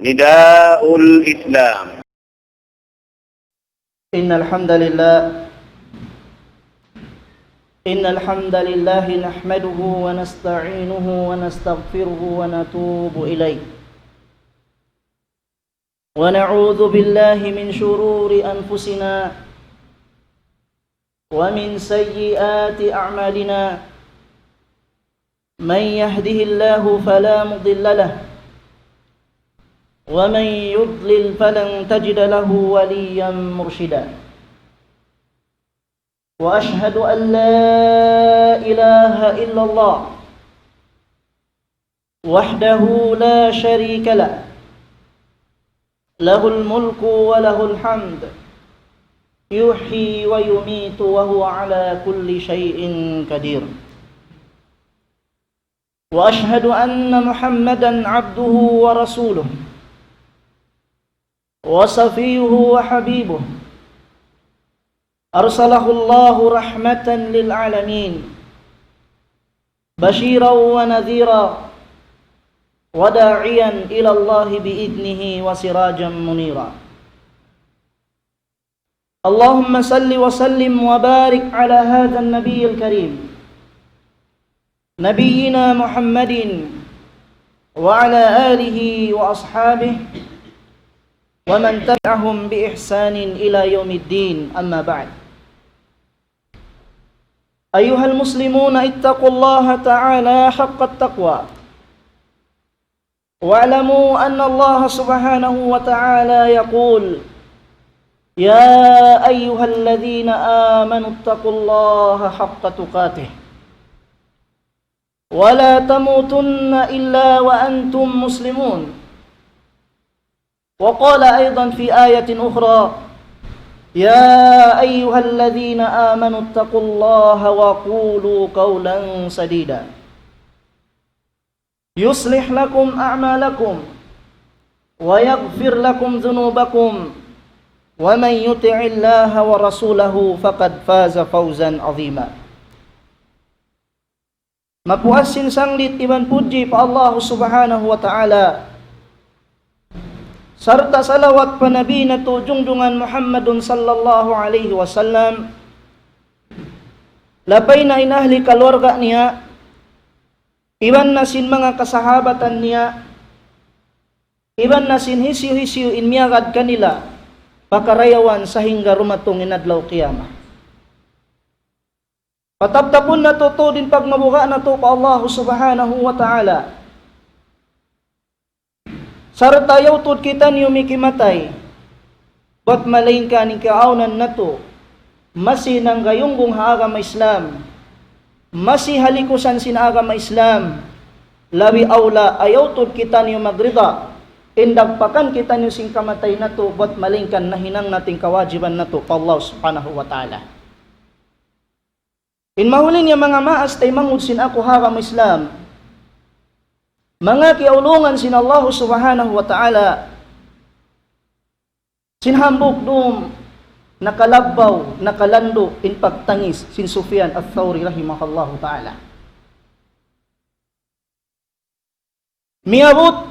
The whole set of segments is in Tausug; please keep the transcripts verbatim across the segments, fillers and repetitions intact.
نداء الإسلام. إن الحمد لله، إن الحمد لله نحمده ونستعينه ونستغفره ونتوب إليه، ونعوذ بالله من شرور أنفسنا ومن سيئات أعمالنا. من يهده الله فلا مضل له، ومن يضلل فلن تجد له وليا مرشدا. وأشهد أن لا إله إلا الله وحده لا شريك له، له الملك وله الحمد، يحيي ويميت وهو على كل شيء قدير. وأشهد أن محمدا عبده ورسوله، وصفيه وحبيبه، أرسله الله رحمة للعالمين، بشيرا ونذيرا، وداعيا إلى الله بإذنه وسراجا منيرا. اللهم صل وسلم وبارك على هذا النبي الكريم، نبينا محمد، وعلى آله وأصحابه ومن تبعهم بإحسان إلى يوم الدين، أما بعد. أيها المسلمون، اتقوا الله تعالى حق التقوى، واعلموا أن الله سبحانه وتعالى يقول: يا أيها الذين آمنوا اتقوا الله حق تقاته ولا تموتن إلا وأنتم مسلمون. وقال أيضا في آية أخرى: يا أيها الذين آمنوا اتقوا الله وقولوا قولا سديدا يصلح لكم أعمالكم ويغفر لكم ذنوبكم ومن يطع الله ورسوله فقد فاز فوزا عظيما. Mapuas sin sanglit iban pudji pa Allah Subhanahu wa Ta'ala, sarta' salawat pa Nabi natu' jungjungan Muhammadun sallallahu alayhi wasallam, lapay na in ahli kaluarga niya, iban na sin manga kasahabatan niya, iban na sin hisiyu-hisiyu in miyagad kanila pa karayawan sahingga dumatung in adlaw qiyamah. Pataptapun natu' tuud in pagmabuga' natu' pa Allah Subhanahu wa Ta'ala. Sarta' ayaw tuud kitaniyu mikimatay, bat malaingkan in kaawnan natu' masi nanggayunggung ha agama Islam, masi ha likusan sin agama Islam. Labi awla, ayaw tuud kitaniyu magrida in dagpakan kitaniyu sin kamatay natu', bat malaingkan nahinang natu' in kawajiban natu' pa Allah Subhanahu wa Ta'ala. In mahuli niya, manga maas taymanghud sin aku ha agama Islam, manga kiyaulungan sin Allah Subhanahu wa Ta'ala, sin hambuuk dum nakalabbaw, nakalandu' in pagtangis sin Sufyan Ath-Thawri rahimahullahu ta'ala. Miyabut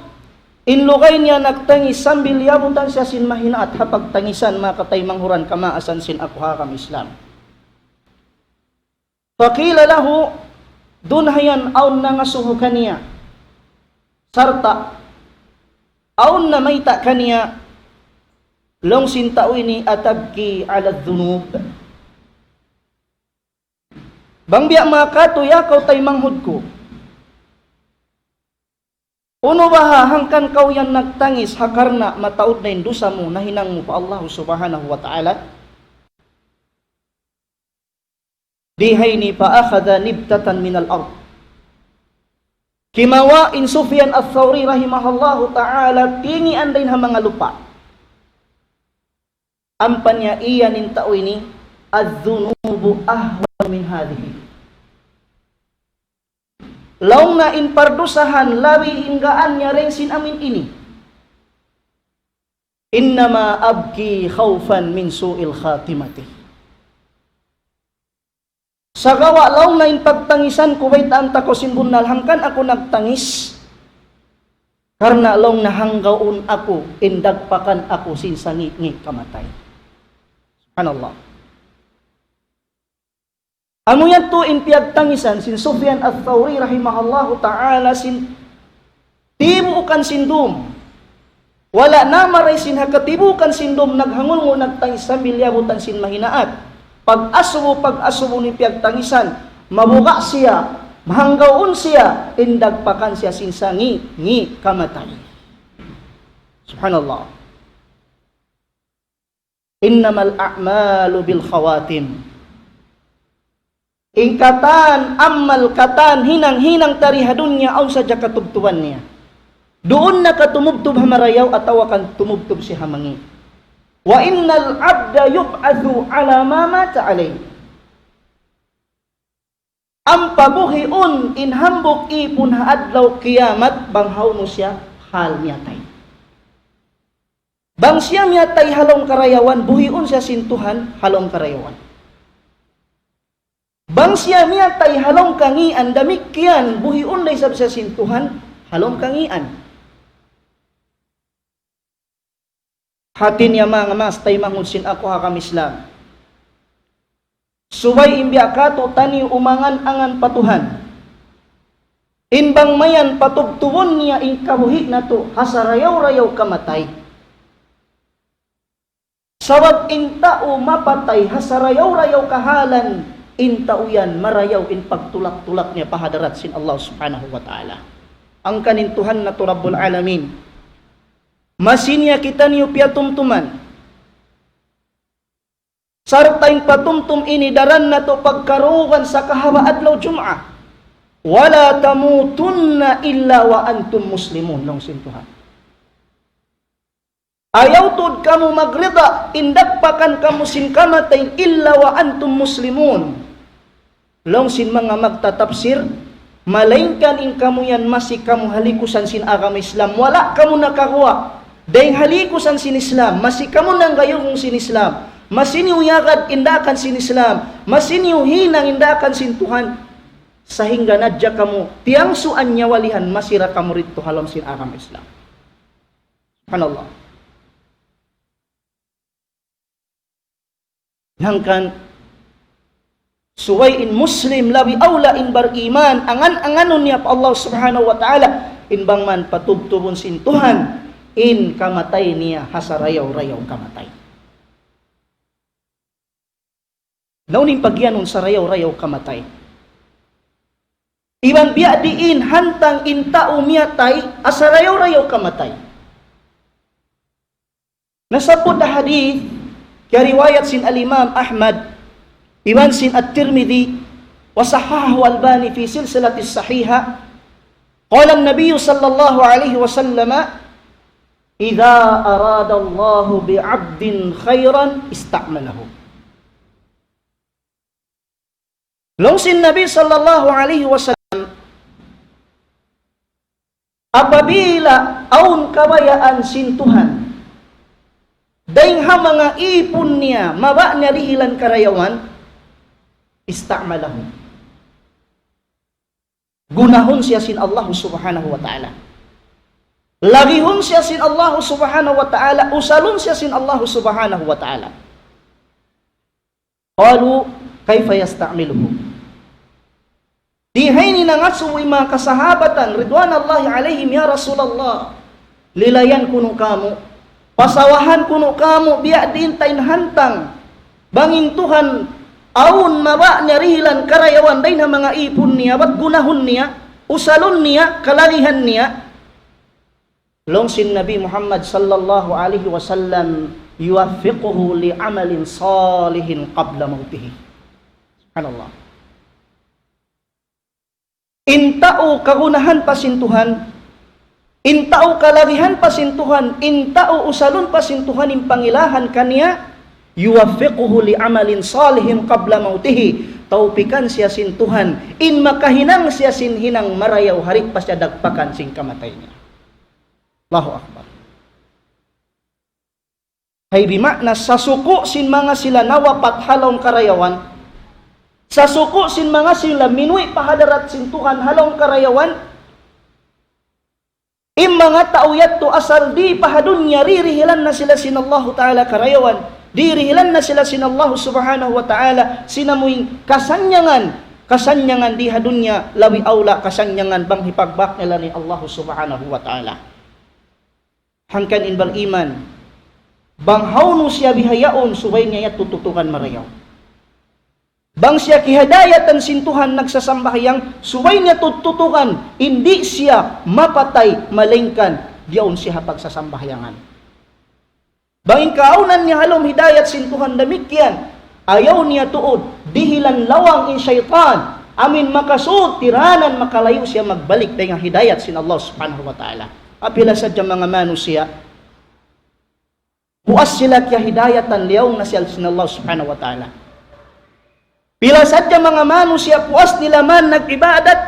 in lugay niya nagtangis sambil yabutan siya sin mahinaat ha pagtangisan, manga kataymanghuran kamaasan sin aku ha agama Islam. فقيل له, duun hayan awn nangasubu kaniya, sarta' awn namayta' kaniya, laung sin tau ini, أتبكي على الذنوب؟ Bang biya' manga katu', ya kaw taymanghud ku, unu baha' hangkan kaw yan nagtangis ha karna' mataud na in dusa mu nahinang mu pa Allah Subhanahu wa Ta'ala? Di ha ini, فأخذ نبتة من الأرض. Kimawa' in Sufyan Ath-Thawri rahimahullahu ta'ala, tingian dayn ha manga lupa'. Ampa niya iyan in tau ini, الذنوب أهون من هذه. Laung niya, in pardusahan labi in gaan niya dayn sin amuin ini. إنما أبكي خوفا من سوء الخاتمة. Sagawa' laung niya in pagtangisan ku, baytaan ta kaw sin bunnal, hangkan aku nagtangis, Karna' laung niya hanggaun aku, in dagpakan aku sin sangi'-ngi' kamatay. Subhanallah. Amu yadtu in piyagtangisan sin Sufyan Ath-Thawri rahimahullahu ta'ala sin tibuukan sin dum. Wala' na maray sin ha katibuukan sin dum naghangulngul nagtangis sambil yabutan sin mahinaat. Pag-asubu, pag-asubu niya piyagtangisan, mabuga' siya, mahanggaun siya, in dagpakan siya sin sangi'-ngi' kamatay. Subhanallah. إنما الأعمال بالخواتيم. In katan amal, katan hinang-hinang ta di ha dunya awn sadja katubtuban niya. Duun na ka tumubtub ha marayaw atawa kan tumubtub siya ha mangi'. وإن العبد يبعث على ما مات عليه. Ampa buhiun in hambuuk īpun ha adlaw kiyamat bang hawnu siya hal miyatay. Bang siya miyatay ha lawm karayawan, buhiun siya sin Tuhan ha lawm karayawan. Bang siya miyatay ha lawm kangian, damikkiyan buhiun da isab siya sin Tuhan ha lawm kangian. Hati niya manga maas taymanghud sin aku ha agama Islam. Subay in biya' katu' taniyu umangan-angan pa Tuhan. In bang mayan patubtubun niya in kabuhi' natu' ha sarayaw-rayaw kamatay. Sabab in tau mapatay ha sarayaw-rayaw kahalan, in tau yan marayaw in pagtulak-tulak niya pa hadarat sin Allah Subhanahu wa Ta'ala. Hangkan in Tuhan natu' Rabbul Alamin, masi niya kitaniyu piyatumtuman. Sarta' in patumtum ini daran natu' pagkarungugan sa kahaba' adlaw Jum'ah. ولا تموتن إلا وأنتم مسلمون, laung sin Tuhan. Ayaw tuud kamu magrida, in dagpakan kamu sin kamatay, إلا وأنتم مسلمون. Laung sin manga magtatapsir, malaingkan in kamu yan masi kamu ha likusan sin agama Islam, wala' kamu nakaguwa'. Dayng ha likusan sin Islam, masi kamu nanggayugum sin Islam, masi niyu yagad in daakan sin Islam, masi niyu hinang in daakan sin Tuhan, sahingga nadja kamu tiyangsuan nyawalihan, masi da kamu didtu ha lawm sin agama Islam. Subhanallah. Hangkan, subay in Muslim, labi awla in bariman, angan-anganun niya pa Allah Subhanahu wa Ta'ala, in bang man patubtubun sin Tuhan in kamatay niya ha sarayaw-rayaw kamatay. Na unu in pagiyanun sarayaw-rayaw kamatay? Iban biya' diin hantang in tau miyatay ha sarayaw-rayaw kamatay. Nasabbut ha hadith, kiyariwayat sin Al-Imam Ahmad, iban sin At-Tirmidhi, وصححه الألباني في سلسلة الصحيحة، قال النبي صلى الله عليه وسلم: إذا أراد الله بعبد خيرا استعمله. Laung sin Nabi sallallahu alayhi wasallam, apabila awn kabayaan sin Tuhan, dayng ha manga īpun niya, mabaya' niya dihilan karayawan, استعمله. Gunahun siya sin Allah Subhanahu wa Ta'ala. Lagihun siya sin Allah Subhanahu wa Ta'ala, usalun siya sin Allah Subhanahu wa Ta'ala. قالوا: كيف يستعمله؟ Di ha ini nangasubu in manga kasahabatan, ridwanallahi alayhim, "Ya Rasulullah, lilayan kunu' kamu, pasawahan kunu' kamu, biya' diin ta in hantang, bang in Tuhan awn mabaya' niya dihilan karayawan dayng ha manga īpun niya, bat gunahun niya, usalun niya, kalagihan niya." Laung sin Nabi Muhammad sallallahu alayhi wasallam, يوفقه لعمل صالح قبل موته. Subhanallah. In tau kagunahan pa sin Tuhan, in tau kalagihan pa sin Tuhan, in tau usalun pa sin Tuhan in pangilahan kaniya, يوفقه لعمل صالح قبل موته. Tawpikan siya sin Tuhan, in makahinang siya sin hinang marayaw ha di' pa siya dagpakan sin kamatay niya. Allahu Akbar. Hay bima'na sasuku' sin manga sila nawapat ha lawm karayawan. Sasuku' sin manga sila minuwi' pa hadarat sin Tuhan ha lawm karayawan. In manga tau yadtu asal di pa ha dunya, dirihilan na sila sin Allahu Ta'ala karayawan. Dirihilan na sila sin Allahu Subhanahu wa Ta'ala sin amuin kasannyangan. Kasannyangan di ha dunya, labi awla kasannyangan bang hipagbak nila in Allahu Subhanahu wa Ta'ala. Hangkan in bariman, bang hawnu siya bihaun, subay niya yadtu tutukan marayaw. Bang siya kihidayatan sin Tuhan nagsasambahayang, subay niya tutukan, di' siya mapatay, malaingkan bihaun siya ha pagsasambahayangan. Bang in kaawnan niya ha lawm hidayat sin Tuhan damikkiyan, ayaw niya tuud, dihilan lawang in saytan, amuin makasud, tiranan makalayu' siya magbalik dayn ha hidayat sin Allah Subhanahu wa Ta'ala. Apabila sadja manga manusiya', puas sila kiyahidayatan, liyaung na sila sin Allah Subhanahu wa Ta'ala. Pila sadja manga manusiya' puas nila man nag-ibadat,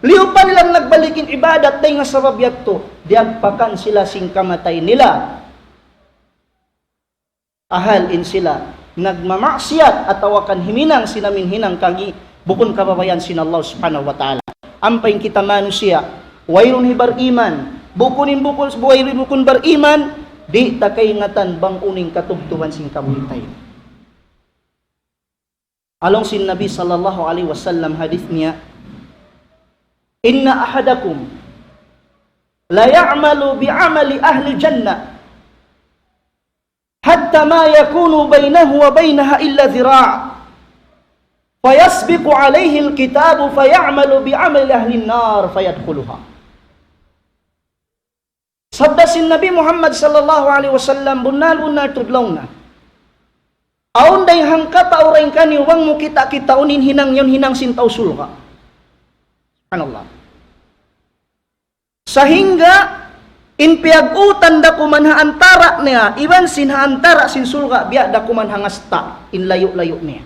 liyu pa nila nagbalik in ibadat, dayn ha sabab yadtu, diyagpakan sila sin kamatay nila. Ahal in sila nagmamaksiyat atawa kan himinang sin amuin hinang kagi bukun kabayaan sin Allah Subhanahu wa Ta'ala. Ampa in kita manusiya', wayruun hi bariman, bukun in bukun, wayruun bukun bariman, di' ta kaingatan bang unu in katubtuban sin kabuhi' ta ini. Laung sin Nabi sallallahu alayhi wasallam hadith niya, إن أحدكم ليعمل بعمل أهل الجنة حتى ما يكون بينه وبينها إلا ذراع فيسبق عليه الكتاب فيعمل بعمل أهل النار فيدخلها. Sabda sin Nabi Muhammad sallallahu alayhi wasallam, bunnal-bunnal tuud laung niya, awn dayn hangkatau dayn kaniyu bang mu kita'-kitaun in hinang niya hinang sin tau surga'. Subhanallah. Sahingga in piyag-utan da kuman ha antara' niya iban sin ha antara' sin surga', biya' da kuman ha ngasta' in layu'-layu' niya.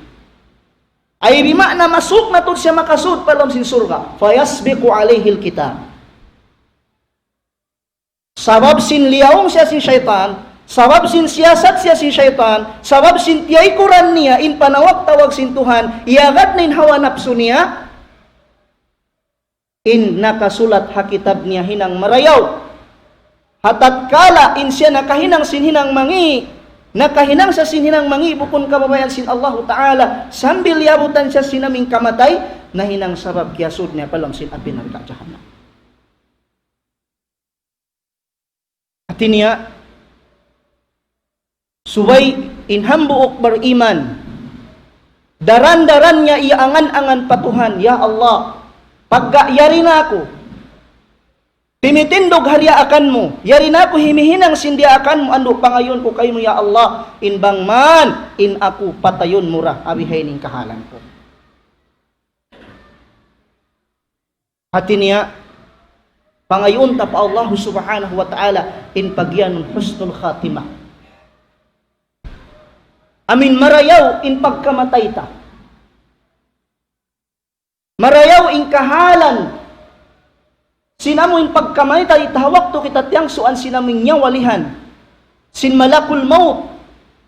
Ay bima'na masuk na tuud siya makasud pa lawm sin surga'. فيسبق عليه الكتاب. Sabab sin liyaung siya sin saytan, sabab sin siyasat siya sin saytan, sabab sin tiyaykuran niya in panawag-tawag sin Tuhan, iyagad na in hawa napsu niya, in nakasulat ha kitab niya hinang marayaw. Ha tatkala in siya nakahinang sin hinang mangi', nakahinang siya sin hinang mangi' bukun kabayaan sin Allahu Ta'ala, sambil yabutan siya sin amuin kamatay, nahinang sabab kiyasud niya pa lawm sin api narka' jahannam. Hati niya, subay in hambuuk bariman, daran-daran niya iyaangan-angan pa Tuhan, "Ya Allah, pagga yari na aku, timitindug ha diyaakan mu, yari na aku himihinang sin diyaakan mu, andu' pangayuun ku kaymu, ya Allah, in bang man in aku patayun mu ra, abihay in kahalan ku." Hati niya, pangayuun ta pa Allah Subhanahu wa Ta'ala in pagiyanun husnul khatimah. Amuin marayaw in pagkamatay ta. Marayaw in kahalan sin amuin pagkamatay ta ha waktu kita tiyangsuan sin amuin nyawalihan sin malakul maut,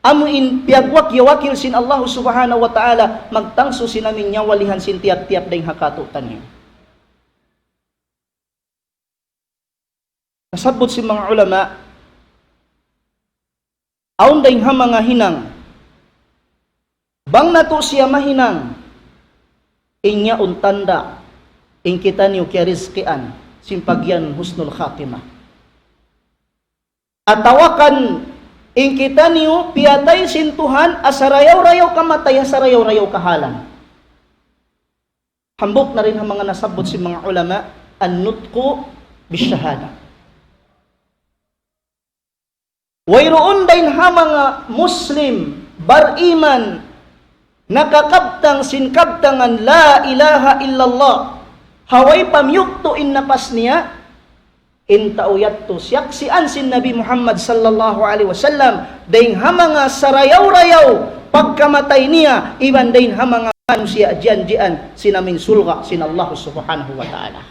amuin piyagwak-, iyawakil sin Allah Subhanahu wa Ta'ala magtangsu sin amuin nyawalihan sin tiyap-tiyap dayn ha katu'niyu. Nasabbut sin manga ulama, awn dayn ha manga hinang, bang natu' siya mahinang, in yaun tanda', in kitaniyu kiyarizkian sin pagiyanun husnul khatimah. Atawa kan in kitaniyu piyatay sin Tuhan, ha sarayaw-rayaw kamatay, ha sarayaw-rayaw kahalan. Hambuuk na dayn ha manga nasabbut sin manga ulama, النطق بالشهادة. Wayruun dayn ha manga Muslim, bariman, nakakabtang sin kabtangan la ilaha illallah, ha way pa miyugtu' in napas niya, in tau yadtu siyaksian sin Nabi Muhammad sallallahu alayhi wasallam, dayn ha manga sarayaw-rayaw pagkamatay niya, iban dayn ha manga manusiya' jiyanjian sin amuin surga' sin Allah Subhanahu wa Ta'ala.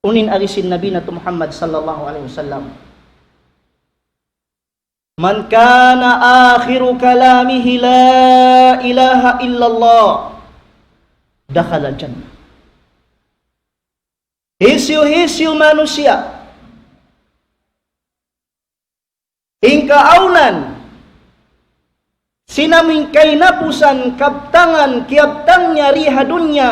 Unu in agi sin Nabi natu' Muhammad sallallahu alayhi wasallam, من كان آخر كلامه لا إله إلا الله دخل الجنة. Hisiyu-hisiyu manusiya' in kaawnan sin amuin kahinapusan kabtangan kiyabtang niya di ha dunya,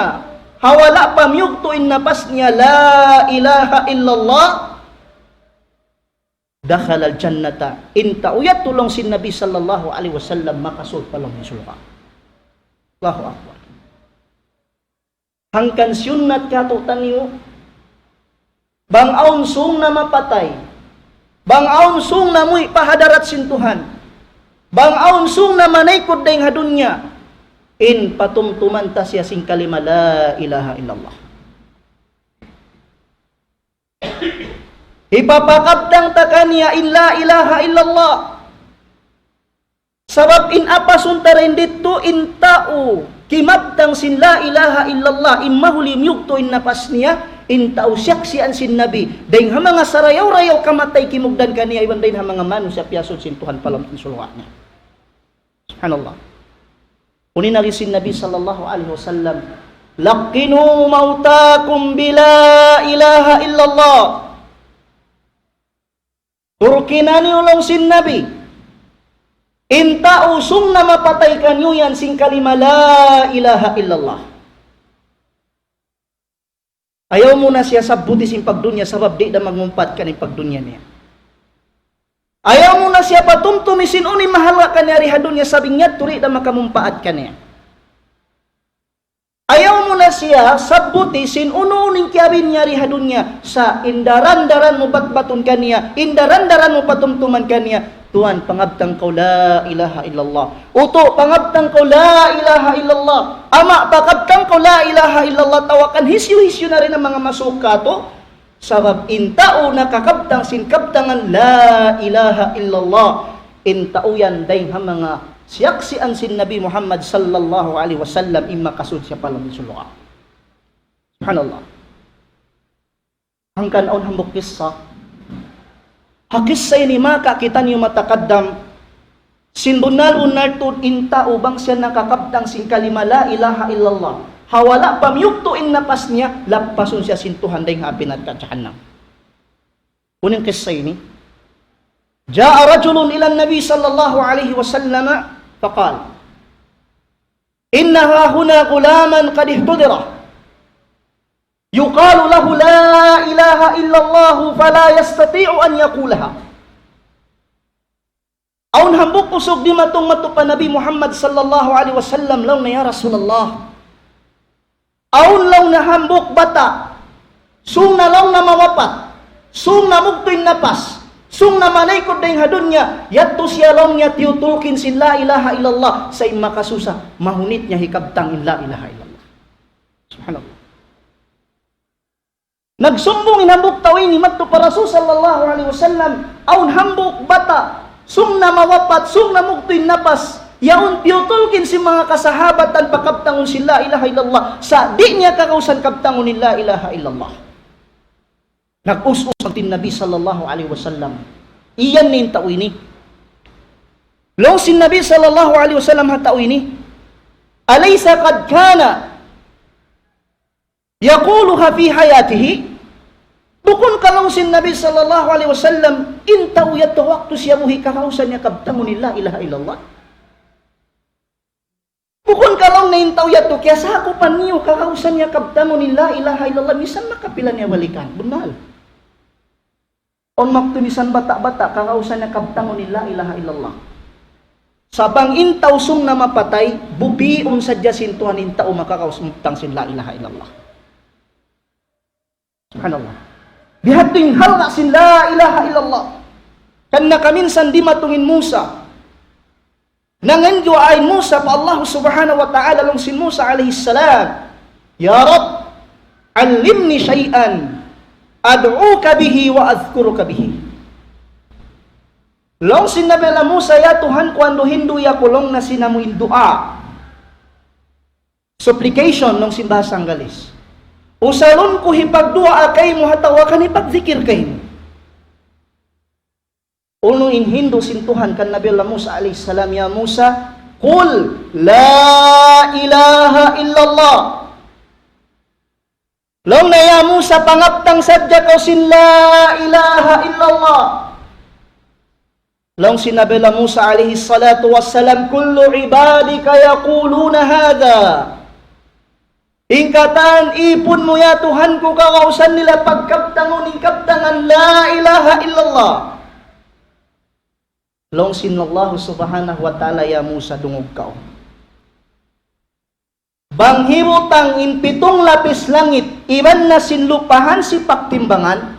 ha wala' pa miyugtu' in napas niya, la ilaha illallah, دخل الجنة. In tau yadtu laung sin Nabi sallallahu alayhi wasallam makasud pa lawm sin surga'. Allahu Akbar. Hangkan siyunnat katu'taniyu, bang awn sūng na mapatay, bang awn sūng na muwi' pa hadarat sin Tuhan, bang awn sūng na manaykud dayng ha dunya, in patumtuman ta siya sin kalima la ilaha illallah. Hipapakabtang ta kaniya in la ilaha illallah. Sabab in apasun ta dayn didtu in tau kimabtang sin la ilaha illallah, in mahuli miyugtu' in napas niya, in tau siyaksian sin Nabi, dayng ha manga sarayaw-rayaw kamatay kimugdan kaniya, iban dayng ha manga manusiya' piyasud sin Tuhan pa lawm sin surga' niya. Subhanallah. Unu in agi sin Nabi sallallahu alayhi wasallam, لقنوا موتاكم بلا إله إلا الله. Turkinan niyu laung sin Nabi in tau sūng na mapatay kaniyu yan sin kalima la ilaha illallah. Ayaw mu na siya sabbuti sin pagdunya sabab di' da magmumpaat kaniya in pagdunya niya. Ayaw mu na siya patumtumi sin unu in mahalga' kaniya di ha dunya sabab in yadtu di' da makamumpaat kaniya. Ayaw mu na siya sabbuti sin unu-unu in kiyabihin niya di ha dunya, sa' in daran-daran mu batbatun kaniya, in daran-daran mu patumtuman kaniya, tuwan, pangabtang kaw la ilaha illallah. Utu', pangabtang kaw la ilaha illallah. Ama', pangabtang kaw la ilaha illallah. Tawakan hisiyu-hisiyu na dayn ha manga masuuk katu'. Sabab in tau nakakabtang sin kabtangan la ilaha illallah, in tau yan dayng ha manga siyaksian sin Nabi Muhammad sallallahu alayhi wasallam, in makasud siya pa lawm sin surga'. Subhanallah. Hangkan awn hambuuk kissa. Ha kissa ini maka kitaniyu matakaddam sin bunnal-bunnal tuud in tau bang siya nakakabtang sin kalima la ilaha illallah, ha wala' pa miyugtu' in napas niya, lappasun siya sin Tuhan dayng ha api narka' jahannam. Unu in kissa ini? جاء رجل إلى النبي صلى الله عليه وسلم فقال: إن ها هنا غلاما قد احتضر يقال له لا إله إلا الله فلا يستطيع أن يقولها. Awn hambuuk usug dimatung madtu pa Nabi Muhammad sallallahu alayhi wasallam, laung niya, "Ya Rasulullah, awn," laung niya, "hambuuk bata', sūng na," laung niya, "mawapat, sūng na mugtu' in napas, sūng na manaykud dayng ha dunya, yadtu siya," laung niya, "tiyutulkin sin la ilaha illallah, sa' in makasusa, mahunit niya hikabtang in la ilaha illallah." Subhanallah. Nagsumbung in hambuuk tau ini madtu pa Rasul sallallahu alayhi wasallam, awn hambuuk bata', sūng na mawapat, sūng na mugtu' in napas, yaun tiyutulkin sin manga kasahabatan pakabtangun sin la ilaha illallah, sa' di' niya kagausan kabtangun in la ilaha illallah. Nag-us-us in Nabi sallallahu alayhi wasallam. Iyan in tau ini. Laung sin Nabi sallallahu alayhi wasallam ha tau ini, أليس قد كان يقولها في حياته. Bukun ka, laung sin Nabi sallallahu alayhi wasallam, in tau yadtu waktu siya buhi' kagausan niya kabtangun in la ilaha illallah? Bukun ka, laung niya, in tau yadtu kiyasakupan niyu kagausan niya kabtangun in la ilaha illallah, misan makapila niya balikan? Bunnal. Awn waktu misan bata'-bata', kagausan niya kabtangun in la ilaha illallah. Sa' bang in tau sūng na mapatay, bubiun sadja sin Tuhan in tau makagaus mabtang sin la ilaha illallah. Subhanallah. Bihadtu in halga' sin la ilaha illallah. Karna' kaminsan dimatung in Musa. Nangayu' in Musa pa Allah subhanahu wa ta'ala, laung sin Musa alayhi salam, يا رب علمني شيئا أدعوك به وأذكرك به. Laung sin Nabi Allah Musa, "Ya Tuhan ku, andu', hindu' aku," laung niya, "sin amu in duwaa supplication," laung sin bahasa Anggalis. "Usalun ku hipagduwaa kaymu atawa kan hipagdikir kaymu." Unu in hindu' sin Tuhan kan Nabi Allah Musa alayhi salam, "يا موسى قل لا إله إلا الله." Laung niya, "Ya Musa, pangabtang sadja kaw sin la ilaha illallah." Laung sin Nabi Allah Musa alayhi salatu wassalam, "كل عبادك يقولون هذا." In katan ipun mu ya Tuhan ku, kagausan nila pagkabtangun in kabtangan la ilaha illallah. Laung sin Allah subhanahu wa ta'ala, "Ya Musa, dungug kaw. Bang hibutang in pitung lapis langit, iban na sin lupa hansi pagtimbangan,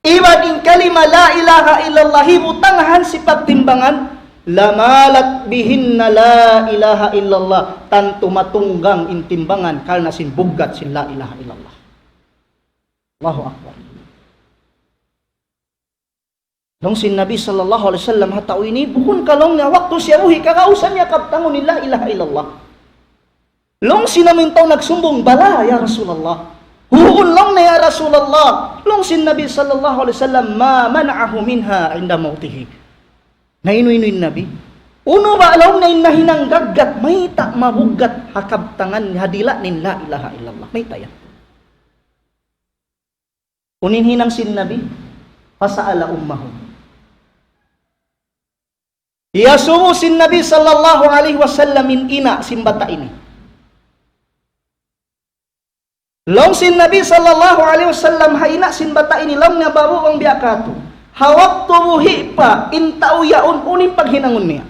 iban in kalima la ilaha illallah hibutang hansi pagtimbangan, لمالت بهن لا إله إلا الله, tantu matunggang in timbangan karna' sin buggat sin la ilaha illallah." Allahu Akbar. Laung sin Nabi sallallahu alayhi wasallam, "Ha tau ini, bukun ka," laung niya, "waktu siya buhi' kagausan niya kabtangun in la ilaha illallah?" Laung sin amu in tau nagsumbung, "Bala, ya Rasulullah. Huun," laung niya, "ya Rasulullah." Laung sin Nabi sallallahu alayhi wasallam, "ما منعه منها عند موته." Nainu-inu in Nabi. Unu ba laung niya in nahinang gaggat, mayta' mabuggat ha kabtangan, ha dila' niya in la ilaha illallah. Mayta' yan. Unu in hinang sin Nabi? فسأل أمه. Iyasubu sin Nabi sallallahu alayhi wasallam in ina' sin bata' ini. Laung sin Nabi sallallahu alayhi wasallam ha ina' sin bata' ini, laung niya, "Babu', bang biya' katu', ha waktu buhi' pa in tau yaun, unu in paghinangun niya?"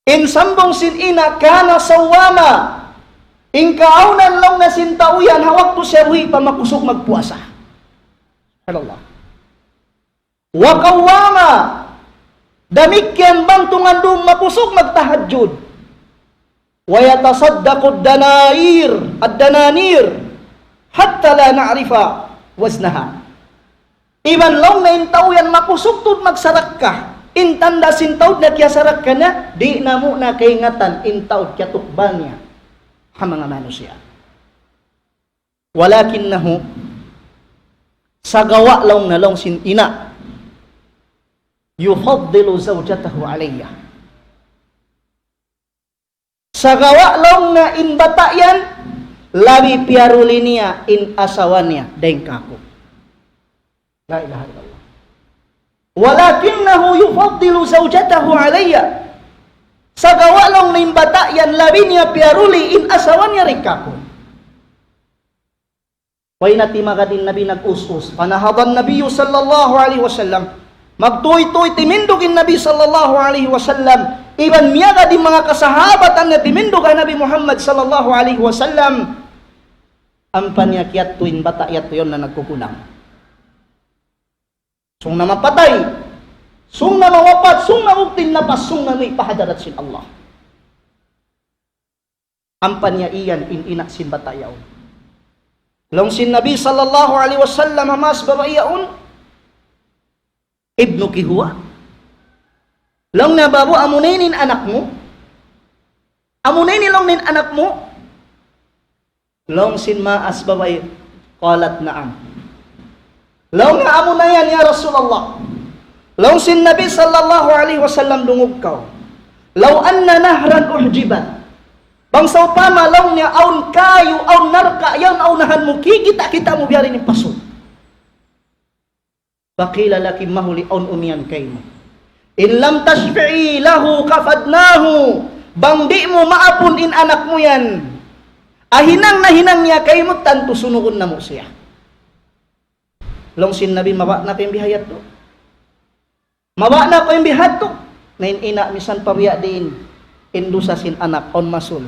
In sambung sin ina', "كان صواما." In kaawnan laung niya sin tau yan, ha waktu siya buhi' pa makusug magpuasa. Subhanallah. "وقواما." Damikkiyan bang tungan dum makusug magtahajjud. "ويتصدق الدنانير، الدنانير، حتى لا نعرف وزنها." Iban laung niya in tau yan makusug tuud magsarakka. In tanda' sin taud na kiyasarakka niya, di' namu' na kaingatan in taud kiyatukbal niya ha manga manusiya'. "ولكنه," sagawa' laung niya, laung sin ina', "يفضل زوجته علي." Sagawa' laung niya in bata' yan, labi piyaruli niya in asawa niya dayn kāku'. La ilaha illallah. "ولكنه يفضل زوجته علي." Sagawa' laung niya in bata' yan, labi niya piyaruli in asawa niya dayn kāku'. Way na timagad in Nabi nag-us-us. فنهض النبي صلى الله عليه وسلم. Magtūy-tūy timindug in Nabi sallallahu alayhi wasallam. Iban miyagad in manga kasahabatan niya timindug ha Nabi Muhammad sallallahu alayhi wasallam. Ampa niya kiyadtu in bata' yadtu yaun na nagkukulang. Sung na mapatay, sung na mawapat, sung na mugting napas, sung na muwi' pa hadarat sin Allah. Ampa niya iyan in ina' sin bata' yaun. Laung sin Nabi sallallahu alayhi wasallam ha maas babai yaun, "ابنك هو؟" Laung niya, "Babu', amuna ini in anak mu? Amuna ini laung niya in anak mu?" Laung sin maas babai, "قالت نعم." Laung niya, "Amuna yan, ya Rasulullah." Laung sin Nabi sallallahu alayhi wasallam, "Dungug kaw. لو أن نهرا أعجبت." Bang sawpama laung niya awn kayu, awn narka', yan awn unahan mu, kikita'-kita' mu biya' diin in pasu'. فقيل لك, mahuli awn umiyan kaymu, "إن لم تشفعي له كفدناه." Bang di' mu maapun in anak mu yan, ahinang na hinang niya kaymu, tantu sunugun namu' siya. Laung sin Nabi, "Mabaya' na kaw in bihayadtu? Mabaya' na kaw in bihadtu?" Na in ina', misan pa biya' diin in dusa sin anak, awn masul.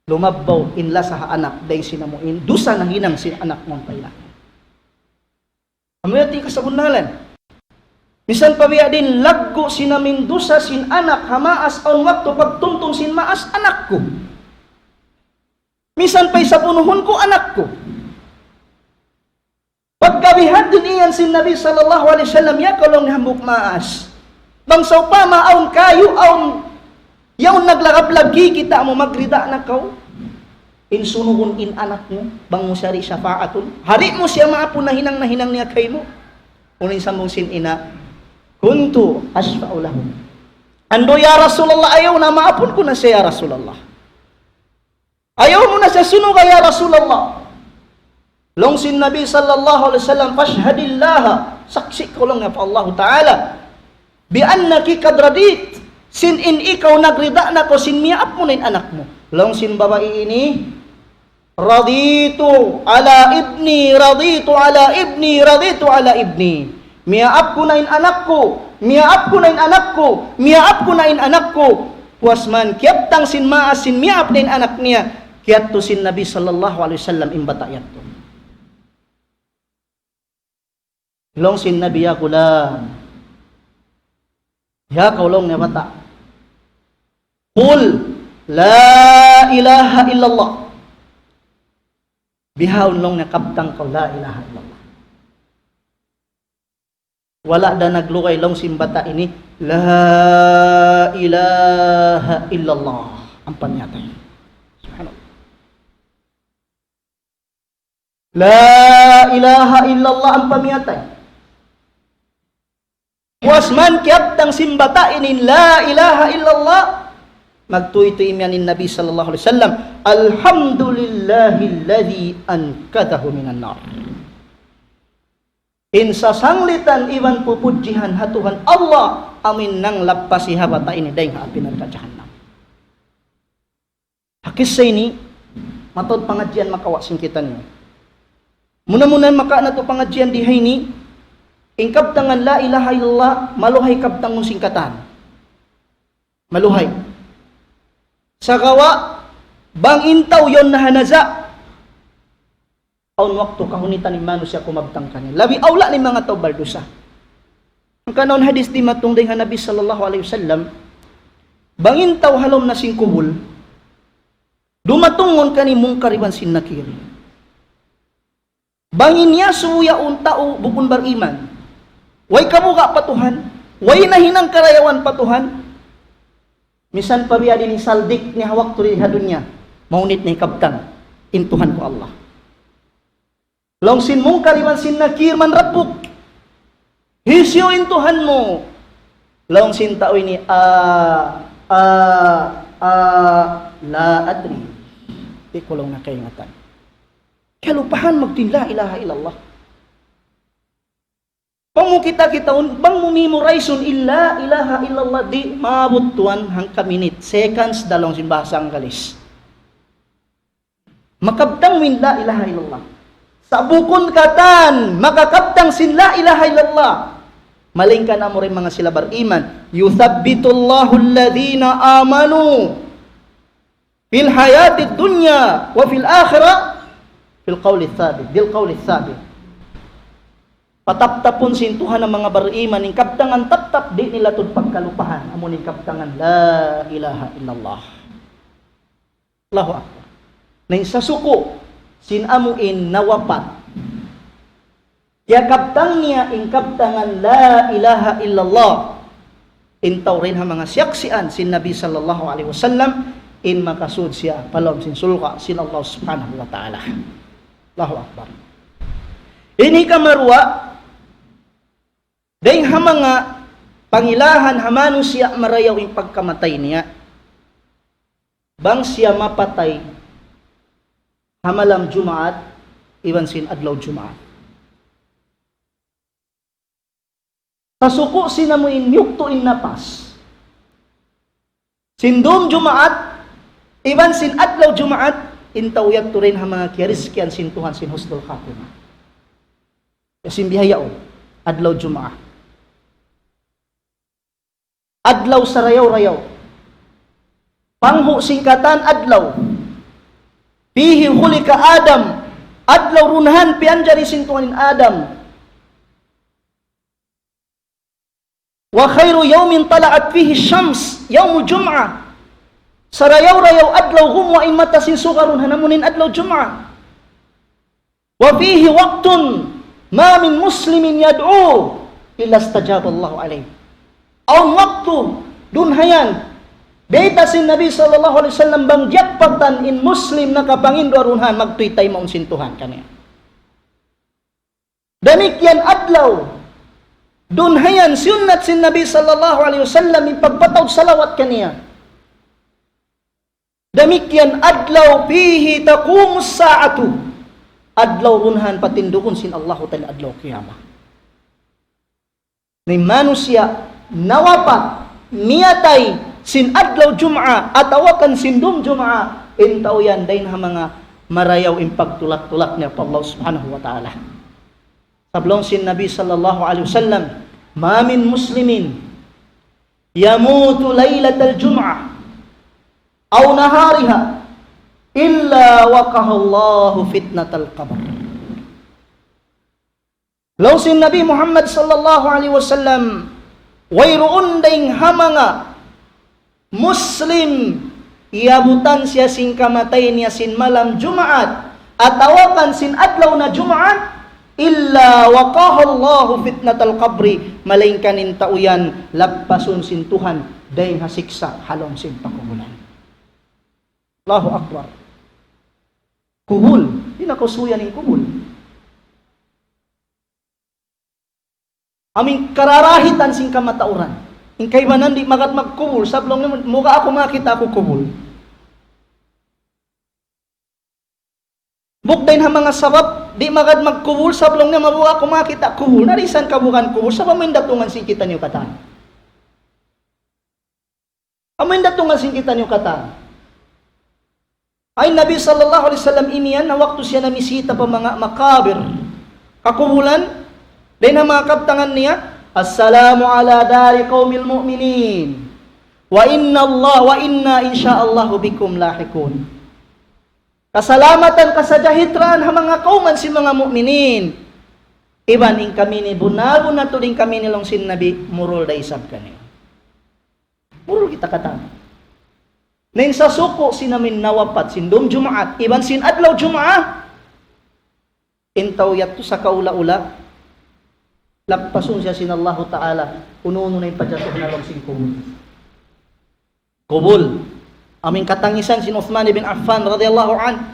Lumabbaw in lasa ha anak, dayn sin amu in dusa nahinang sin anak mu pa ina'. Amu yadtu in kasabunnalan. Misan pa biya' diin laggu' sin amu in dusa sin anak ha maas, awn waktu pagtumtum sin maas, anak ku. Misan pa isab unuhun ku, anak ku. Pagka bihadtu in iyan sin Nabi sallallahu alayhi wasallam, "Ya kaw," laung niya, "hambuuk maas. Bang sawpama awn kayu, awn yaun naglagab-lagab, kikita' mu, magrida na kaw in sunugun in anak mu, bang mu siya di' shafaatun? Di' mu siya maapun na hinang na hinang niya kaymu?" Unu in sambung sin ina', "كنت أشفع له." Andu', ya Rasulullah, ayaw na, maapun ku na siya, ya Rasulullah. Ayaw mu na siya sunuga, ya Rasulullah. Laung sin Nabi sallallahu alayhi wasallam, فاشهد الله, saksi' kaw laung niya pa Allahu Ta'ala, بأنك قد رضيت, sin in ikaw nagrida na kaw sin miyaap mu na in anak mu. Laung sin babai ini, رضيت على ابني، رضيت على ابني، رضيت على ابني. Miyaap ku na in anak ku, miyaap ku na in anak ku, miyaap ku na in anak ku. Puas man kiyabtang sin maas sin miyaap na in anak niya, kiyadtu sin Nabi sallallahu alayhi wasallam in bata' yadtu. Laung sin Nabi, يا غلام, ya kaw laung niya bata', قل لا إله إلا الله. Bihaun laung niya kabtang kaw la ilaha illallah. Wala' da naglugay laung sin bata' ini, لا إله إلا الله. Ampa miyatay. Subhanallah. لا إله إلا الله, ampa miyatay. Puas man kiyabtang sin bata' ini la ilaha illallah, magtuy-tuy imiyan in Nabi sallallahu alayhi wasallam, الحمد لله الذي أنقذه من النار. In sasanglitan iban pupudjihan ha Tuhan Allah, amu in nanglappas ha bata' ini dayn ha api narka' jahannam. Ha kissa ini, mataud pangadjian makawa' sin kitaniyu. Muna-muna makawa' natu' pangadjian di ha ini, in kabtangan la ilaha illallah, maluhay kabtangun sin katan. Maluhay. Sagawa', bang in tau yaun na ha naza', awn waktu kahunitan in manusiya' kumabtang kaniya. Labi awla in manga tau baldusa. Hangkan awn hadis dimatung dayn ha Nabi sallallahu alayhi wasallam, bang in tau ha lawm na sin kubul, dumatungun kaniya Munkar iban sin Nakir. Bang in iyasubu yaun tau bukun bariman, way kabuga' pa Tuhan, way nahinang karayawan pa Tuhan, misan pa biya' diin in saldik niya ha waktu di ha dunya, mahunit na hikabtang in Tuhan ku Allah. Laung sin Munkar iban sin Nakir manrabbuk, hisiyu in Tuhan mu? Laung sin tau ini, a, a, a, la adri. Di' ku laung niya kaingatan. Kalupahan magtuy in la ilaha illallah. Bang mu kita-kitaun, bang mu memorize-un in la ilaha illallah, di' maabut tuwan hangka minit, seconds da laung sin bahasa Anggalis. Makabtang mu in la ilaha illallah. Sa' bukun katan makakabtang sin la ilaha illallah, malaingkan amura in manga sila bariman. يثبت الله الذين آمنوا في الحياة الدنيا وفي الآخرة بالقول الثابت، بالقول الثابت. Pataptapun sin Tuhan in manga bariman, in kabtangan taptap, di' nila tuud pagkalupahan, amu in kabtangan la ilaha illallah. Allahu Akbar. Na in sasuku' sin amu in nawapat, kiyakabtang niya in kabtangan la ilaha illallah, in tau dayn ha manga siyaksian sin Nabi sallallahu alayhi wasallam, in makasud siya pa lawm sin surga' sin Allah subhanahu wa ta'ala. Allahu Akbar. Ini hikaruwa, dayn ha manga pangilahan ha manusiya' marayaw in pagkamatay niya. Bang siya mapatay ha malam Jumaat, iban sin adlaw Jumaat. Sasuku' sin amu in yugtu' in napas sin dum Jumaat, iban sin adlaw Jumaat, in tau yadtu dayn ha manga kiyarizkian sin Tuhan sin husnul khatimah. Sin bihaun, adlaw Jumaat. Adlaw sarayaw-rayaw. Panghu' sin katan adlaw. فيه خلق آدم. Adlaw duun han piyanjari sin Tuhan in Adam. وخير يوم طلعت فيه الشمس يوم الجمعة. Sarayaw-rayaw adlaw gumuwa' in mata sin suga duun han amu in adlaw Jumaat. وفيه وقت ما من مسلم يدعو إلا استجاب الله عليه. Awn waktu duun hayan, bayta' sin Nabi sallallahu alayhi wasallam, bang diyapatan in Muslim nakapanginduwaa duun hayan, magtuy taymaun sin Tuhan kaniya. Damikkiyan adlaw duun hayan, siyunnat sin Nabi sallallahu alayhi wasallam in pagpataud salawat kaniya. Damikkiyan adlaw فيه تقوم الساعة. Adlaw unahan patindugun sin Allahu Ta'ala adlaw qiyamah. Na in manusiya' nawapat, miyatay, sin adlaw Jum'a, atawa kan sin dum Jum'a, in tau yan dayn ha manga marayaw in pagtulak-tulak niya pa Allah Subhanahu wa Ta'ala. Sabab laung sin Nabi sallallahu alayhi wasallam, ما من مسلم يموت ليلة الجمعة أو نهارها إلا وقاه الله فتنة القبر. Laung sin Nabi Muhammad sallallahu alayhi wasallam, wayruun dayn ha manga Muslim, iyabutan siya sin kamatay niya sin malam Jumaat, atawa kan sin adlaw na Jumaat, إلا وقاه الله فتنة القبر, malaingkan in tau yan lappasun sin Tuhan dayn ha siksa' ha lawm sin pakubulan. Allahu Akbar. Kubul. Di' na kaw suyan in kubul. Amu in kararahitan sin kamatauran. In kaibanan di' magad magkubul, sabab laung niya, "Muka aku makakita' aku kubul." Bukun dayn ha manga sabab, di' magad magkubul, sabab laung niya, "Muka aku makakita' kubul." Na di' san kabugaan kubul, sabab amu in datungan sin kitaniyu katan. Amu in datungan sin kitaniyu katan. Ay Nabi sallallahu alayhi wasallam imiyan na waktu siya namisita pa manga makabir, kakubulan, dayn ha manga kabtangan niya, "السلام على دار قوم مؤمنين وإن الله وإنا إن شاء الله بكم لاحقون." Kasalamatan, kasajahitraan ha manga kawman sin manga mu'minin. Iban in kami ini, bunnal-bunnal tuud in kami ini laung sin Nabi, murul da isab kaniyu. Murul kita katan. Na in sasuku' sin amu in nawapat, sin dum Jumaat, iban sin adlaw Jumaat, in tau yadtu sakaula-ula, lappasun siya sin Allahu Ta'ala, unu-unu na in pajatu ha lawm sin kubul. Kubul. Amu in katangisan sin Uthman ibn Affan radiyallahu anhu.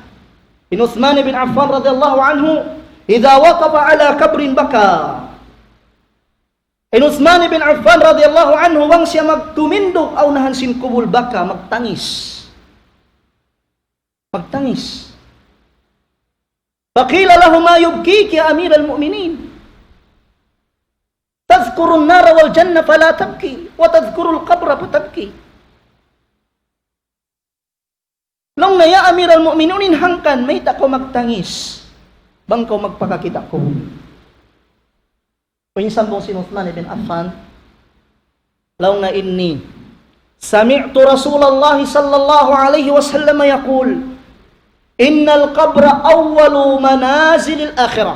In Uthman ibn Affan radiyallahu anhu, إذا وقف على قبر بكى. In Uthman ibn Affan radiyallahu anhu, bang siya magtumindug ha unahan sin kubul, baka, magtangis. Magtangis. فقيل له: ما يبكيك يا أمير المؤمنين؟ تذكر النار والجنة فلا تبكي، وتذكر القبر فتبكي. Laung niya, "Ya Amiral Mu'minin, in hangkan, mayta' kaw magtangis bang kaw magpakakita' kubul?" Laung sin Uthman ibn Affan, laung niya, "إني سمعت رسول الله صلى الله عليه وسلم يقول: إن القبر أول منازل الآخرة،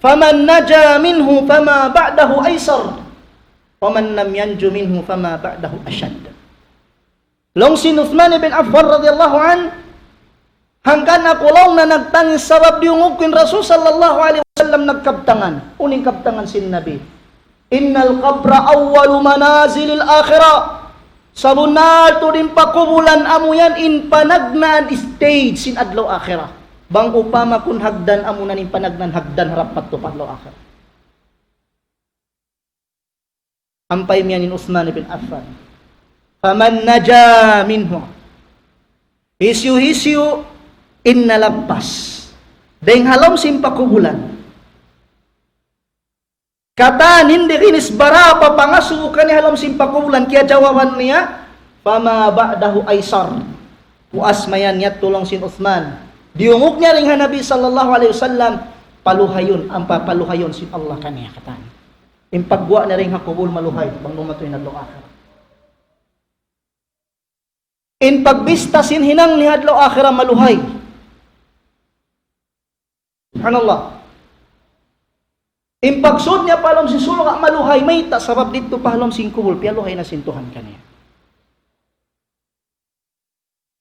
فمن نجا منه فما بعده أيسر، ومن لم ينج منه فما بعده أشد." Laung sin Uthman ibn Affan radiyallahu anhu, "Hangkan aku," laung niya, "nagtangis sabab diyungug ku in Rasul sallallahu alayhi wasallam nagkabtangan." Unu in kabtangan sin Nabi? "إن القبر أول منازل الآخرة." Sabunnal tuud in pakubulan amu yan in panagnaan stage sin adlaw akhirat. Bang upama kun hagdan, amu na in panagnaan hagdan harap pa adlaw akhirat. Ampa imiyan in Uthman ibn Affan, "فمن نجا منه." Hisiyu-hisiyu in nalappas dayn ha lawm sin pakubulan. Katan, di' ginis barapa pangasubu kaniya ha lawm sin pakubulan, kiyajawaban niya, "فما بعده أيسر." Puas mayan yadtu, laung sin Uthman. Diyungug niya dayn ha Nabi sallallahu alayhi wasallam, paluhayun, ampa paluhayun sin Allah kaniya katan. In pagguwa' niya dayn ha kubul maluhay, bang dumatung in adlaw akhirat. In pagbista sin hinang niya adlaw akhirat maluhay. Subhanallah. In pagsud niya pa lawm sin surga' maluhay, mayta'? Sabab didtu pa lawm sin kubul, piyaluhay na sin Tuhan kaniya.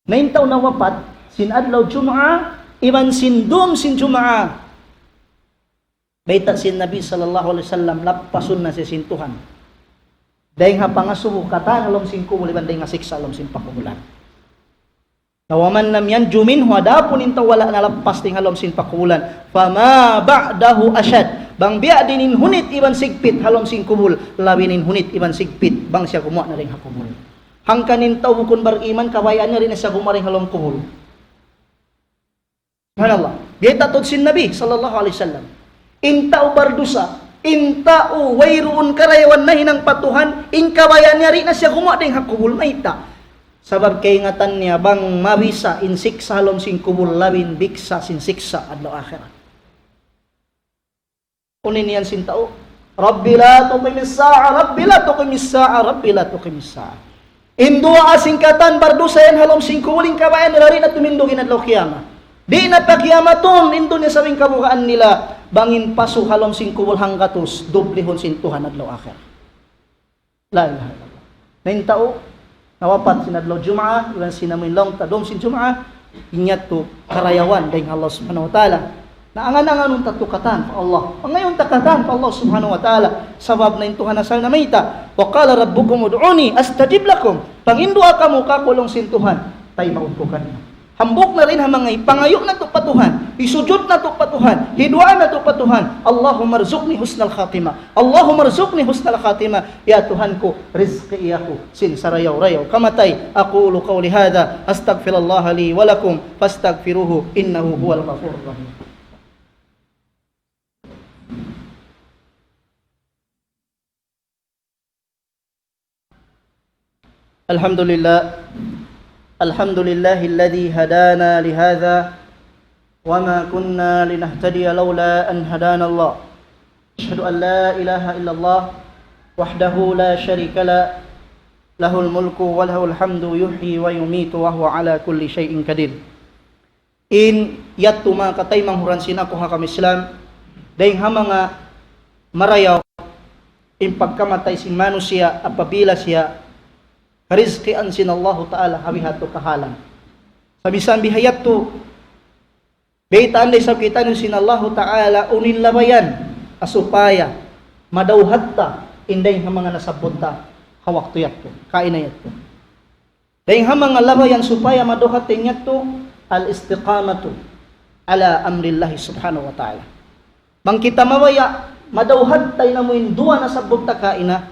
Na in tau nawapat sin adlaw Jumu'ah, iban sin dum sin Jumu'ah, bayta' sin Nabi sallallahu alayhi wasallam, lappasun na siya sin Tuhan. Dayn ha pangasubu katan ha lawm sin kubul, iban dayn ha siksa' ha lawm sin pakubulan. Na ومن لم ينج منه, adapun in tau wala' nalappas dayn ha lawm sin pakubulan, فما بعده أشد. Bang biya' diin in hunit iban sigpit ha lawm sin kubul, labi in hunit iban sigpit bang siya gumuwa' na dayn ha kubul. Hangkan in tau bukun bariman, kabayaan niya di' na siya gumuwa' dayn ha lawm kubul. Subhanallah. Biyayta' tuud sin Nabi sallallahu alayhi wasallam. In tau bardusa, in tau wayruun karayawan nahinang pa Tuhan, in kabayaan niya di' na siya gumuwa' dayn ha kubul, mayta'? Sabab kaingatan niya bang mabisa in siksa' ha lawm sin kubul labi in biksa' sin siksa' adlaw akhirat. Unu in iyan sin tau, رب لا تقم الساعة، رب لا تقم الساعة، رب لا تقم الساعة. In duwaa sin katan bardusa yan ha lawm sin kubul, in kabayaan nila di' na tumindug in adlaw kiyamat. Di' na pakiyamatun in dunya sabab in kabugaan nila, bang in pasu' ha lawm sin kubul hanggatus, dublihun sin Tuhan adlaw akhirat. La ilaha illallah. Na in tau nawapat sin adlaw Jumaat, iban sin amu in laung ta dum sin Jumaat, in yadtu karayawan dayn ha Allah Subhanahu wa Ta'ala. Na angan-anganun ta tu katan pa Allah. Pangayuun ta katan pa Allah Subhanahu wa Ta'ala. Sabab na in Tuhan asal na mayta', وقال ربكم ادعوني أستجب لكم. Panginduwaa kamu kāku' laung sin Tuhan, taymaun ku kaniyu. Hambuuk na dayn ha manga hipangayu' natu' pa Tuhan, hisujud natu' pa Tuhan, hiduwaa natu' pa Tuhan. اللهم ارزقني حسن الخاتمة. اللهم ارزقني حسن الخاتمة. Ya Tuhan ku, rizki aku sin sarayaw-rayaw kamatay. أقول قولي هذا أستغفر الله لي ولكم فاستغفروه إنه هو الغفور الرحيم. الحمد لله. الحمد لله الذي هدانا لهذا وما كنا لنهتدي لولا أن هدانا الله. أشهد أن لا إله إلا الله وحده لا شريك له، له الملك وله الحمد يحيي ويميت وهو على كل شيء قدير. In yadtu manga kataymanghuran sin aku ha agama Islam, dayng ha manga marayaw in pagkamatay sin manusiya' apabila siya rizkian sin Allahu Ta'ala ha bihadtu kahalan. Sabisan biha yadtu, baytaan da isab kitaniyu sin Allahu Ta'ala unu in labayan, supaya madawhat ta in dayng ha manga nasabbut ta ha waktu yadtu, kaina yadtu. Dayng ha manga labayan supaya madawhat ta in yadtu, الاستقامة على أمر الله سبحانه وتعالى. Bang kita mabaya' madawhat ta in amu in duwa nasabbut ta kaina,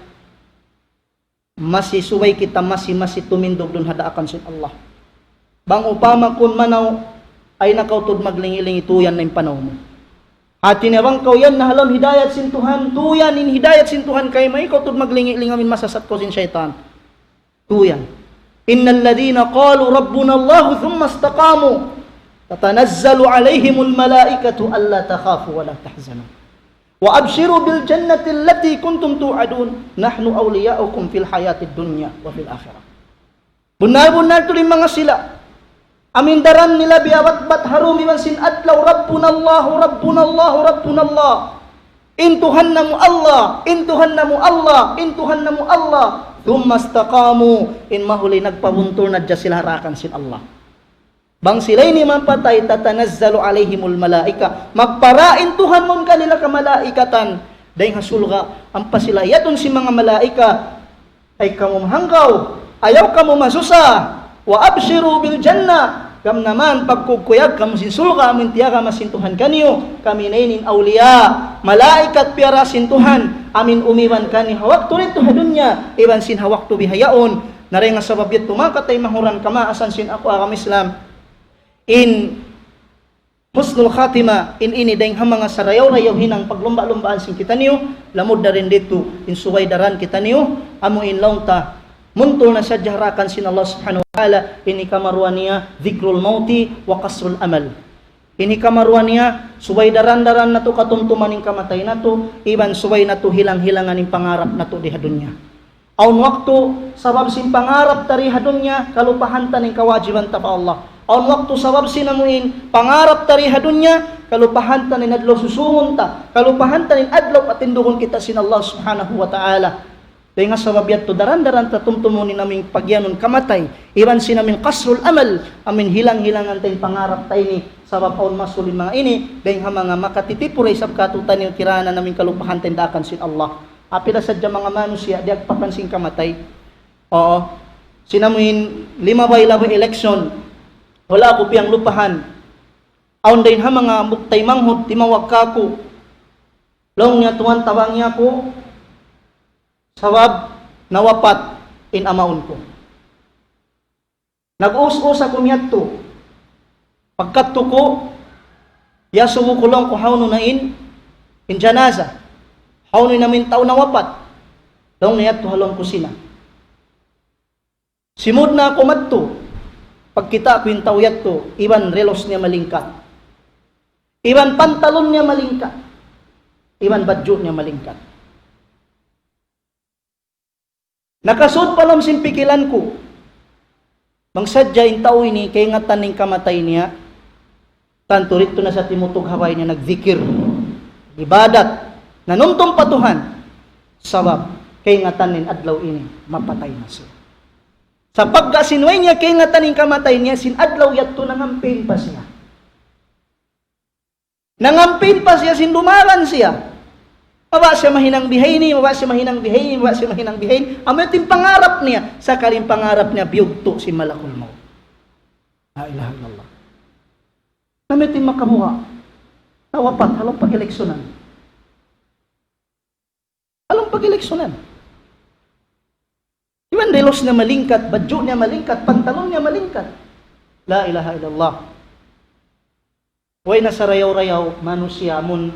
masi subay kita masi-masi tumindug duun ha daakan sin Allah. Bang upama kun manaw, ayaw na kaw tuud maglingi'-lingi', tuyan na in panaw mu. Hati niya bang kaw yan na ha lawm hidayat sin Tuhan, tuyan in hidayat sin Tuhan kaymu, ayaw kaw tuud maglingi'-lingi' amin masasat kaw sin saytan. Tuyan. إن الذين قالوا ربنا الله ثم استقاموا تتنزل عليهم الملائكة ألا تخافوا ولا تحزنوا وأبشروا بالجنة التي كنتم توعدون نحن أولياؤكم في الحياة الدنيا وفي الآخرة. Bunnal-bunnal tuud in manga sila amu in daran nila biyabatbat ha dum iban sin adlaw, ربنا الله، ربنا الله، ربنا الله. In Tuhan namu' Allah, in Tuhan namu' Allah, in Tuhan namu' Allah. ثم استقاموا, in mahuli nagpabuntul na hadja sila ha daakan sin Allah. Bang sila ini mapatay, تتنزل عليهم الملائكة. Magpara in Tuhan mawn kanila kamalaikatan. Dayng ha surga', ampa sila iyadun sin manga malaikat. Ay kamu mahanggaw, ayaw kamu masusa. وأبشروا بالجنة. Gam naman pagkukuyag kamu sin surga' amu in tiyagama sin Tuhan kaniyu. Kami na ini in awliya, malaikat piyara sin Tuhan, amu in umiban kaniyu ha waktu didtu ha dunya, iban sin ha waktu bihaun. Na dayng ha sabab yadtu manga kataymanghuran kamaasan sin aku agama Islam. In husnul khatima, in ini dayng ha manga sarayaw-rayaw hinang paglumba'-lumbaan sin kitaniyu, lamud na dayn didtu, in subay daran kitaniyu, amu in laung ta, muntul na sadja ha daakan sin Allah Subhanahu wa Ta'ala, in hikaruwa niya, ذكر الموت وقصر الآمال. In hikaruwa niya, subay daran-daran natu' katumtuman in kamatay natu', iban subay natu' hilang-hilangan in pangarap natu' di ha dunya. Awn waktu sabab sin pangarap ta di ha dunya, kalupahan ta in kawajiban ta pa Allah. Awn waktu sabab sin amu in pangarap ta di ha dunya, kalupahan ta in adlaw susungun ta, kalupahan ta in adlaw patindugun kita sin Allah Subhanahu wa Ta'ala. Dayng ha sabab yadtu daran-daran ta tumtumun in amu in pagiyanun kamatay, iban sin amu in qasrul amal, amu in hilang-hilangan ta in pangarap ta ini, sabab awn masul in manga ini, dayng ha manga makatitipu da isab kātu'niyu kiranan amu in kalupahan ta in daakan sin Allah. Apabila sadja manga manusiya' diyagpakan sin kamatay. Uu. Sin amu in limabay-labay election, wala' ku piyanglupahan. Awn dayn ha manga hambuuk taymanghud timawag kāku'. Laung niya, "Tuwan, tabangi aku, sabab nawapat in amaun ku." Nag-us-us aku miyadtu. Pagkadtu ku, iyasubu ku laung ku hawnu na in, in janaza. Hawnu na in tau nawapat. Laung niya yadtu ha lawm kusina. Simud na aku madtu. Pagkita' ku in tau yadtu, iban relos niya malingkat. Iban pantalon niya malingkat. Iban badju' niya malingkat. Nakasud pa lawm sin pikilan ku, bang sadja in tau ini kaingatan in kamatay niya, tantu didtu na sa timutug ha bay niya nagdikir, ibadat, nanumtum pa Tuhan, sabab kaingatan in adlaw ini mapatay na siya. Sa' pagga sin way niya kaingatan in kamatay niya, sin adlaw yadtu nangampin pa siya. Nangampin pa siya sin dumagan siya. Mabaya' siya mahinang bihaini, mabaya' siya mahinang bihaini, mabaya' siya mahinang bihaini. Amu yadtu in pangarap niya, sakali in pangarap niya biyugtu' sin malakul maut. La ilaha illallah. Amu yadtu in makabuga'. Nawapat, ha lawm pag-eleksyonan. Ha lawm pag-eleksyonan. Iban relos niya malingkat, badju' niya malingkat, pantalon niya malingkat. La ilaha illallah. Way na sarayaw-rayaw manusiya' amun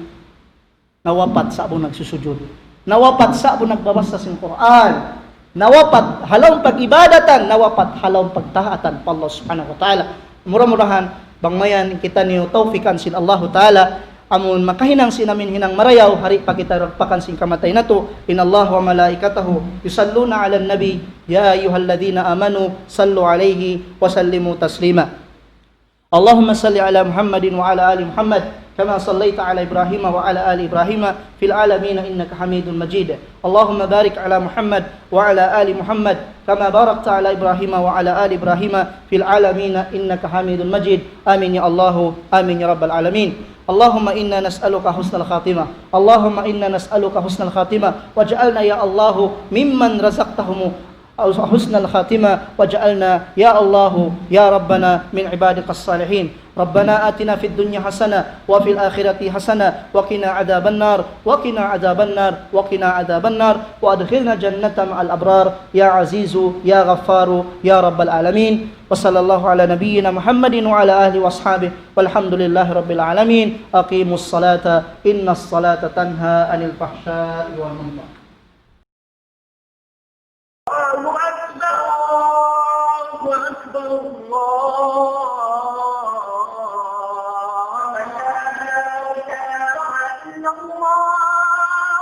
nawapat sa'bu nagsusujud. Nawapat sa'bu nagbabasa sin Qur'an. Nawapat ha lawm pag-ibadatan, nawapat ha lawm pagtaatan pa Allah Subhanahu wa Ta'ala. Mura-murahan, bang mayan kitaniyu tawfikan sin Allahu Ta'ala, amun makahinang sin amin hinang marayaw, di' pa kita dagpakan sin kamatay natu', in Allah wa malaikatahu yusalluna ala nabi, ya ayyuhalladhina amanu, sallu alayhi wa sallimu taslima. اللهم صل على محمد وعلى آل محمد كما صليت على إبراهيم وعلى آل إبراهيم في العالمين إنك حميد مجيد. اللهم بارك على محمد وعلى آل محمد كما باركت على إبراهيم وعلى آل إبراهيم في العالمين إنك حميد مجيد. آمين يا الله، آمين يا رب العالمين. اللهم إنا نسألك حسن الخاتمة. اللهم إنا نسألك حسن الخاتمة. واجعلنا يا الله ممن رزقتهم حسن الخاتمة واجعلنا يا الله يا ربنا من عبادك الصالحين. ربنا آتنا في الدنيا حسنة وفي الآخرة حسنة وقنا عذاب النار، وقنا عذاب النار، وقنا عذاب النار، وأدخلنا الجنة مع الأبرار يا عزيز يا غفار يا رب العالمين. وصلى الله على نبينا محمد وعلى آله وأصحابه والحمد لله رب العالمين. أقيموا الصلاة إن الصلاة تنهى عن الفحشاء والمنكر. الله أكبر، الله أكبر، الله أكبر. لا إله إلا الله.